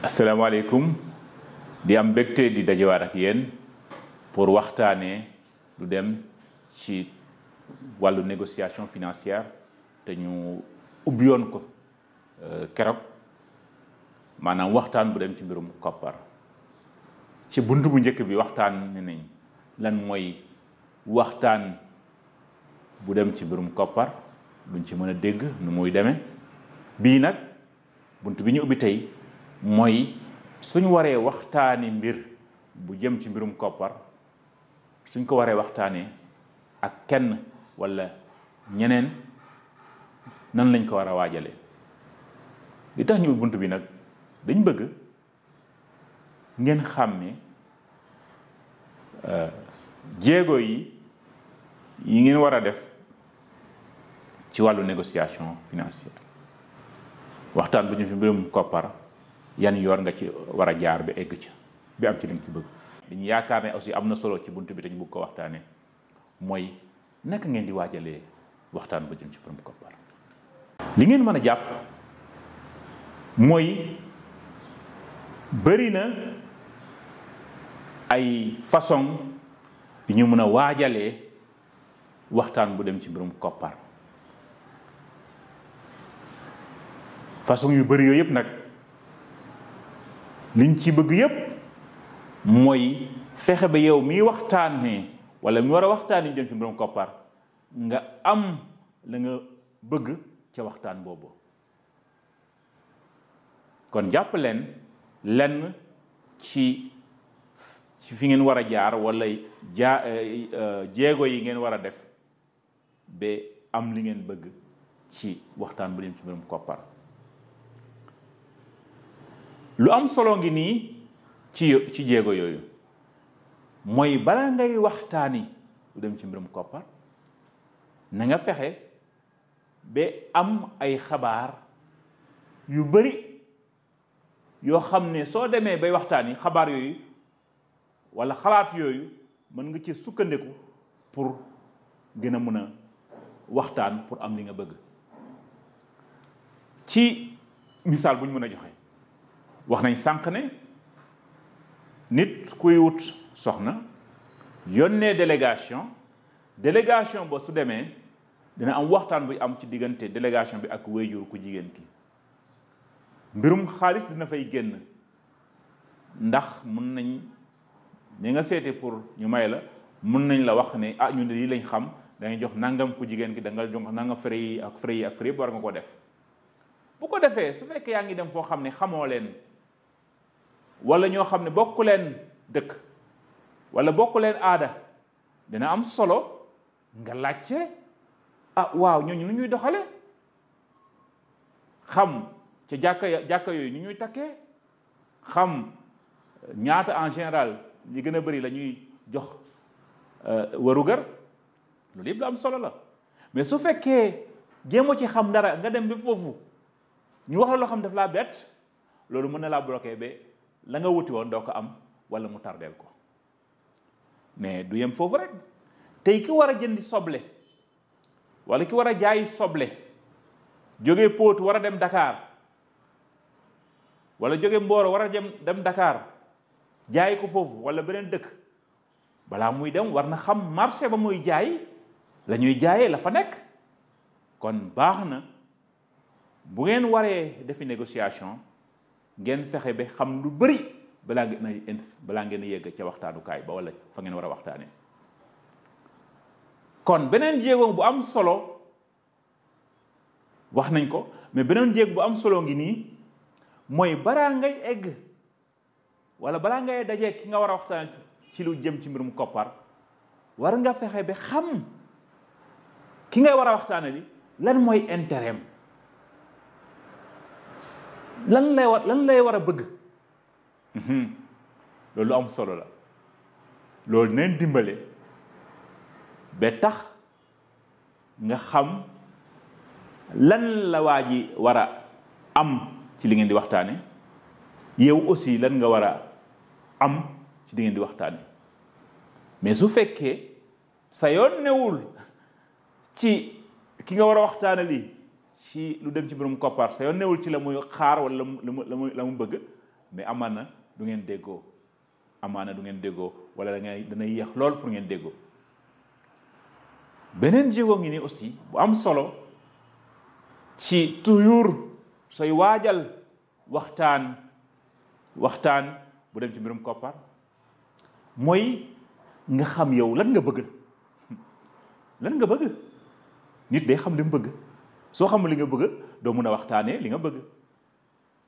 asalaamaaleykum di am mbégte di dajewaat ak yéen pour waxtaanee lu dem ci wàllu négociation financière te ñu ubbi woon ko keroog maanaam waxtaan bu dem ci mbirum koppar ci buntu bu njëkk bi waxtaan ne nañ lan mooy waxtaan bu dem ci mbirum koppar luñ ci mën a dégg nu muy demee bii nag bunt bi ñu ubbi tey mooy suñ waree waxtaani mbir bu jëm ci mbirum koppar suñ ko waree waxtaanee ak kenn walla ñeneen nan lañ ko war a waajale li tax ñu bunt bi nag dañ bëgg ngeen xàmme jéego yi ngeen war a def ci wàllu négociation financière waxtaan bu ñu fi mbirum koppar yan yoon nga ci war a jaar bi egg ca bi am ci li nga ci bëgg dañu yaakaar ne aussi am na solo ci bunt bi te ñu bëgg ko waxtaanee mooy naka ngeen di waajalee waxtaan bu jëm ci mbirum koppar li ngeen mën a jàpp mooy bëri na ay façon yu ñu mën a waajalee waxtaan bu dem ci mbirum koppar façon yu bëri yooyu yëpp nag liñ ci bëgg yëpp mooy fexe ba yow miy waxtaanee wala mi war a waxtaanee jëm ci mbirum koppar nga am la nga bëgg ca waxtaan boobu kon jàpp leen lenn ci fi ngeen war a jaar wala jéego yi ngeen war a def ba am li ngeen bëgg ci waxtaan bu dem ci mbirum koppar lu am solo ngi nii ci jéego yooyu mooy bala ngay waxtaani lu dem ci mbirum koppar na nga fexe ba am ay xabaar yu bari yoo xam ne soo demee bay waxtaani xabaar yooyu walla xalaat yooyu mën nga ci sukkandiku pour gën a mën a waxtaan pour am li nga bëgg ci misaal bu ñu mën a joxe wax nañ sànq ne nit kuy wut soxna yónnee délégation ba su demee dina am waxtaan buy am ci diggante délégation bi ak wéyjur ku jigéen ki mbirum xaalis dina fay génn ndax mun nañ ñi nga seete pour ñu may la mun nañ la wax ne ah ñu ne lii lañ xam dangay jox nangam ku jigéen ki da nga jox nangam frais yi ak frais yëpp war nga ko def bu ko defee su fekkee yaa ngi dem foo xam ne xamoo leen wala ñoo xam ne bokku leen dëkk wala bokku leen aada dina am solo nga laajte ah waaw ñooñu nu ñuy doxale xam ca jàkka yooyu nu ñuy takkee xam ñaata en général li gën a bari la ñuy jox warugar loolu yëpp lu am solo la mais su fekkee jéemoo ci xam dara nga dem ba foofu ñu wax la loo xam daf laa bett loolu mën na laa bloqué ba la nga wuti woon doo ko am wala mu tardeel ko mais du yem foofu rek tey ki war a jëndi soble wala ki war a jaayi soble jóge Pout war a dem Dakar wala jóge Mboro war a dem Dakar jaayi ko foofu wala beneen dëkk balaa muy dem war na xam marché ba muy jaay la ñuy jaayee la fa nekk kon baax na bu ngeen waree defi négociation ngeen fexe ba xam lu bari balaa ngeen a yegg ca waxtaanukaay ba wala fa ngeen war a waxtaanee kon beneen jéego bu am solo wax nañ ko mais beneen jéego bu am solo ngi nii mooy balaa ngay egg wala balaa ngay dajee ki nga war a waxtaan ci lu jëm ci mbirum koppar war nga fexe ba xam ki ngay war a waxtaane li lan mooy intérêt am lan lay war a bëgg loolu am solo la loolu neen dimbale ba tax nga xam lan la waa ji war a am ci li ngeen di waxtaane yow aussi lan nga war a am ci li ngeen di waxtaane mais su fekkee sa yoon newul ci ki nga war a waxtaane lii ci lu dem ci mbirum koppar sa yoon newul ci la muy xaar wala la mu bëgg mais amaana du ngeen déggoo wala dana yéex lool pour ngeen déggoo. beneen jéego ngi ni aussi bu am solo ci toujours sooy waajal waxtaan bu dem ci mbirum koppar mooy nga xam yow lan nga bëgg nit day xam li mu bëgg. soo xamul li nga bëgg doo mun a waxtaanee li nga bëgg.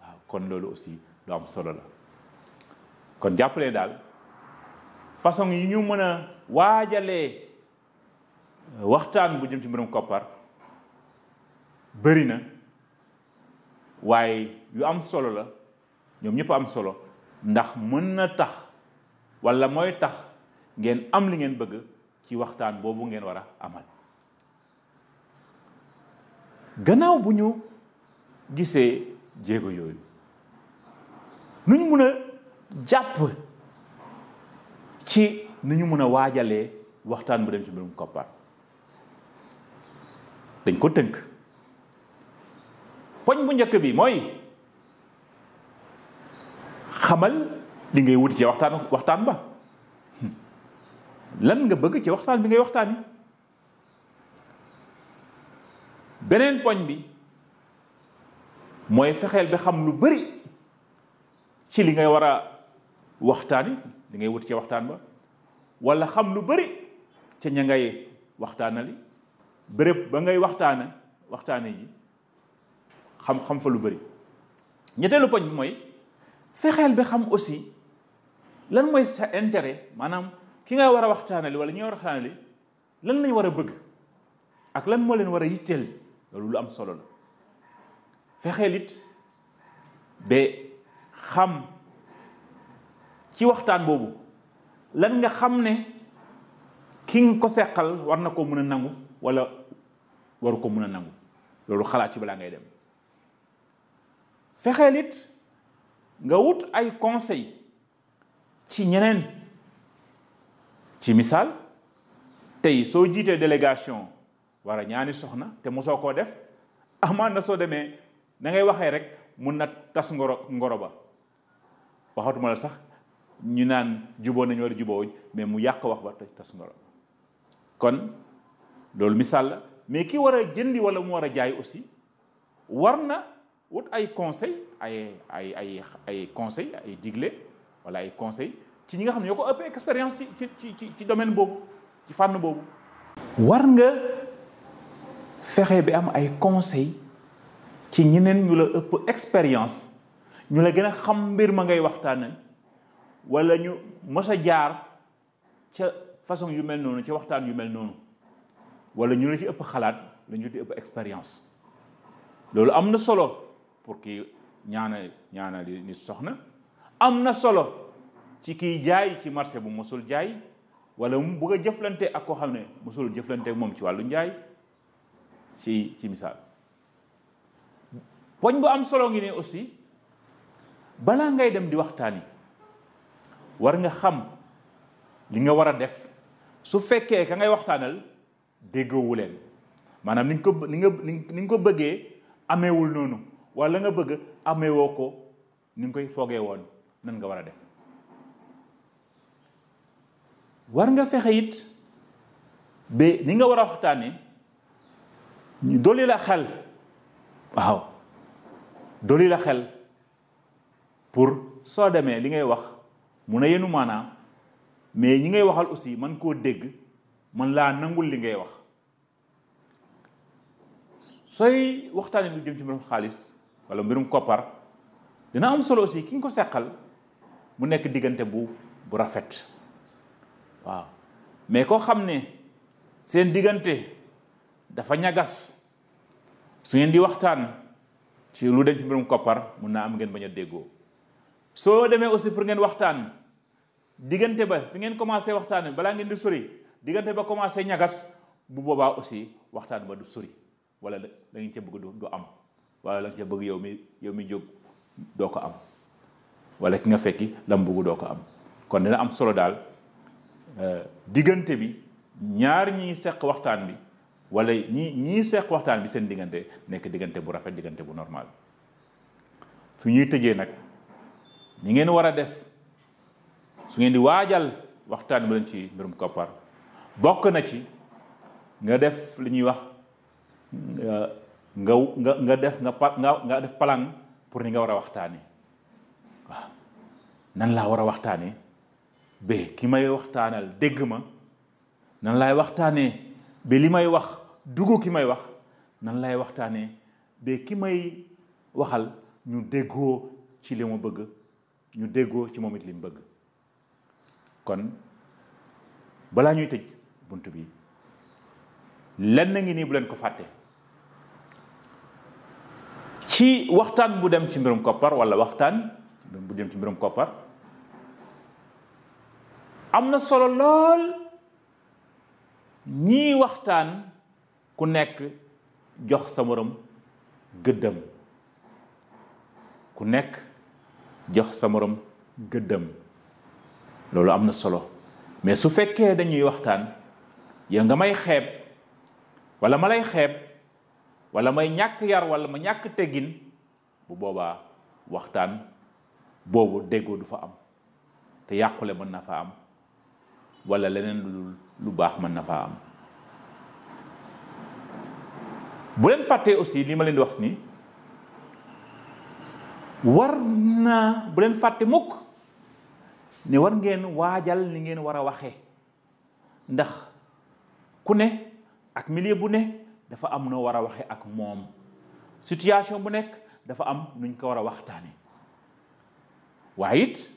waaw kon loolu aussi lu am solo la. kon jàppalee daal façon yi ñu mën a waajalee waxtaan bu jëm ci mbirum koppar bëri na, waaye yu am solo la, ñoom ñëpp am solo, ndax mën na tax walla mooy tax ngeen am li ngeen bëgg ci waxtaan boobu ngeen war a amal. gannaaw bu ñu gisee jéego yooyu, nu ñu mën a jàpp ci nu ñu mën a waajalee waxtaan bu dem ci mbirum koppar, dañ ko tënk. poñ bu njëkk bi mooy xamal li ngay wuti ci waxtaan ba. lan nga bëgg ci waxtaan bi ngay waxtaani. beneen poñ bi mooy fexeel bi xam lu bari ci li ngay war a waxtaani, li ngay wuti ci waxtaan ba, walla xam lu bari ca ña ngay waxtaanali, béréb ba ngay waxtaane ji xam fa lu bari. ñetteelu poñ bi mooy fexeel bi xam aussi lan mooy sa intérêt, maanaam ki nga war a waxtaanali walla ñi war a waxtaanali lan lañ war a bëgg ak lan moo leen war a yitteel. loolu lu am solo la. fexeel it ba xam ci waxtaan boobu lan nga xam ne ki nga ko seqal war na ko mën a nangu walla waru ko mën a nangu. loolu xalaat ci balaa ngay dem. fexeel it nga wut ay conseil ci ñeneen. ci misaal tey soo jiitee délégation war a ñaani soxna te mosoo koo def, amaan na soo demee na ngay waxee rek mun na tas ngoro ba. waxatuma la sax ñu naan juboo nañu war a juboo mais mu yàq wax ba tas ngoro ba. kon loolu misaal la, mais ki war a jëndi walla mu war a jaay aussi war na wut ay conseil ay conseil ay digle walla ay conseil ci ñi nga xam ne ñoo ko ëpp expérience ci domaine boobu, ci fànn boobu. war nga fexe bi am ay conseil ci ñeneen ñu la ëpp expérience, ñu la gën a xam mbir ma ngay waxtaane, walla ñu mës a jaar ca façon yu mel noonu, ca waxtaan yu mel noonu, walla ñu la ci ëpp xalaat, la ñu ci ëpp expérience. loolu am na solo pour ki ñaana nit soxna, am na solo ci kiy jaay ci marché bu mosul jaay, walla mu bëgg a jëflante ak koo xam ne mosul jëflante ak moom ci wàllu njaay ci misaal. poñ bu am solo ngi ne aussi balaa ngay dem di waxtaani war nga xam li nga war a def su fekkee ka ngay waxtaanal déggoowu leen, maanaam ni nga ko bëggee ameewul noonu, walla nga bëgg ameewoo ko ni nga koy foogee woon, nan nga war a def. war nga fexe it ba ni nga war a waxtaanee ñu dolli la xel. waaw dolli la xel pour soo demee li ngay wax mun a yenu maanaam, mais ñi ngay waxal aussi man koo dégg, man laa nangul li ngay wax. sooy waxtaanee lu jëm ci mbirum xaalis walla mbirum koppar, dina am solo aussi ki nga ko seqal mu nekk diggante bu rafet. waaw mais koo xam ne seen diggante dafa ñagas, su ngeen di waxtaan ci lu dem ci mbirum koppar mun naa am ngeen bañ a déggoo. soo demee aussi pour ngeen waxtaan, diggante ba fi ngeen commencé waxtaan balaa ngeen di sori, diggante ba commencé ñagas, bu boobaa aussi waxtaan ba du sori, walla la ngeen ca bëgg du am, walla la nga ca bëgg yow mi jóg doo ko am, walla ki nga fekki la mu bëgg doo ko am. kon dina am solo daal diggante bi ñaar ñi seq waxtaan bi walla ñii seq waxtaan bi seen diggante nekk diggante bu rafet, diggante bu normal. fi ñuy tëjee nag ñi ngeen war a def su ngeen di waajal waxtaan bu leen ci mbirum koppar bokk na ci nga def li ñuy wax nga def plan pour ni nga war a waxtaane waaw nan laa war a waxtaane ba ki may waxtaanal dégg ma nan laay waxtaanee ba li may wax dugg ki may wax nan laay waxtaanee ba ki may waxal ñu déggoo ci li ma bëgg ñu déggoo ci moom it li mu bëgg kon balaa ñuy tëj bunt bi lenn ngi nii bu leen ko fàtte ci waxtaan bu dem ci mbirum koppar wala waxtaan bu dem ci mbirum koppar am na solo lool ñii waxtaan ku nekk jox sa morom gëddam ku nekk jox sa morom gëddam loolu am na solo mais su fekkee dañuy waxtaan yow nga may xeeb wala ma lay xeeb wala may ñàkk yar wala ma ñàkk teggin bu boobaa waxtaan boobu déggoo du fa am te yàqule mën na fa am wala leneen lu baax mën na fa am bu leen fàttee aussi li ma leen di wax ni bu leen fàtte mukk ne war ngeen waajal li ngeen war a waxee ndax ku ne ak milieu bu ne dafa am noo war a waxee ak moom situation bu nekk dafa am nuñ ko war a waxtaane waaye it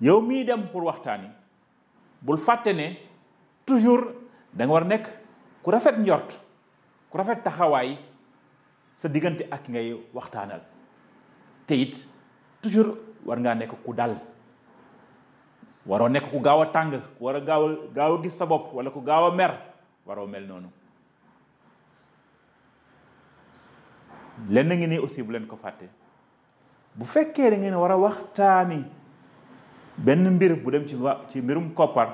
yow mii dem pour waxtaani bul fàtte ne toujours da nga war a nekk ku rafet njort ku rafet taxawaay sa diggante ak ngay waxtaanal te it toujours war ngaa nekk ku dal waroo nekk ku gaaw a tàng war a gaaw a gis sa bopp wala ku gaaw a mer waroo mel noonu lenn ngi nii aussi bu leen ko fàtte bu fekkee da ngeen war a waxtaani benn mbir bu dem ci mbirum koppar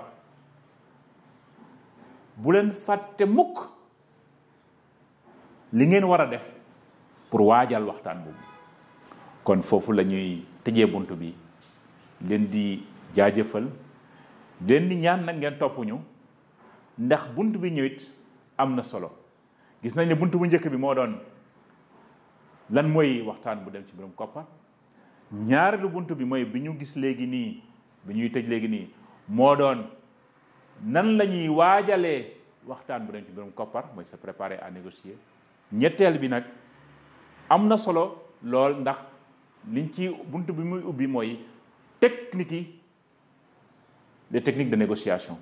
bu leen fàtte mukk li ngeen war a def pour waajal waxtaan boobu kon foofu la ñuy tëjee bunt bi leen di jaajëfal leen di ñaan nag ngeen toppuñu ndax bunt bi ñëwit am na solo gis nañ ne bunt bu njëkk bi moo doon lan mooy waxtaan bu dem ci mbirum koppar ñaareelu bunt bi mooy bi ñu gis léegi nii bi ñuy tëj léegi nii moo doon nan la ñuy waajalee waxtaan bu dem ci mbirum koppar mooy se préparer à négocier ñetteel bi nag am na solo lool ndax liñ ci bunt bi muy ubbi mooy technique yi les techniques de négociation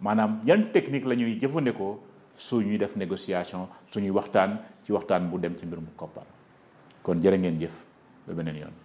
maanaam yan technique la ñuy jëfandikoo su ñuy def négociation suñuy waxtaan ci waxtaan bu dem ci mbirum koppar kon jërë ngeen jëf ba beneen yoon